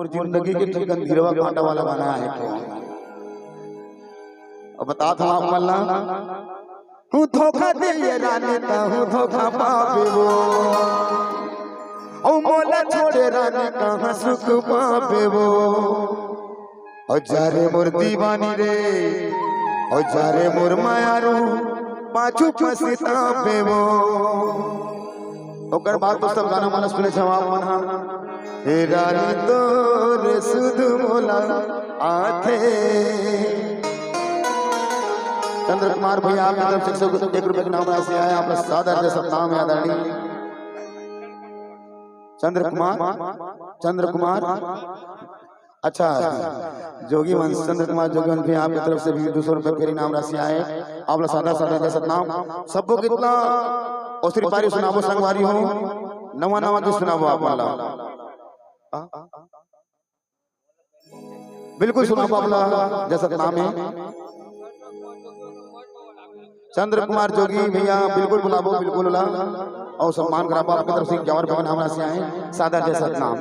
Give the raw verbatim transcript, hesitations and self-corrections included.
मोर जिंदगी के ठीक अंधेरवा कांटा वाला गाना हे। तो अब बतात हंव आप मन ला, हूँ धोखा दे ये रानी, तहूँ धोखा पाबे वो। ओ मोला छोड़े रानी, कहाँ सुख पाबे वो। ओ जा रे मोर दीवानी रे, ओ जा रे मोर मायारू, पाछू पछताबे वो। ओकर बाद तो सब गाना मन सुने जवाब मन हा, हे रानी तोर सुध मोला आथे। चंद्र कुमार भैया, आपकी तरफ से एक सौ एक रुपए की नाम राशि आया, आपका सादर जय सतनाम याद आनी। चंद्र कुमार, चंद्र कुमार, अच्छा, जोगी वंश, चंद्र कुमार जोगी वंश भी आपकी तरफ से भी दो सौ रुपए फेर इनाम राशि आए। आप लोग सादा सादा जय सतनाम। सबको कितना ओसरी पारी सुनाबो संगवारी हो, नवा नवा गीत सुनाबो आप वाला। बिल्कुल सुनाबो आप वाला जय सतनाम हे। चंद्र कुमार जोगी भैया बिल्कुल बुलाबो, बिल्कुल बुला। और सम्मान कराबो आपकी तरफ से इक्यावन रुपए इनाम राशि आए, सादा जय सतनाम।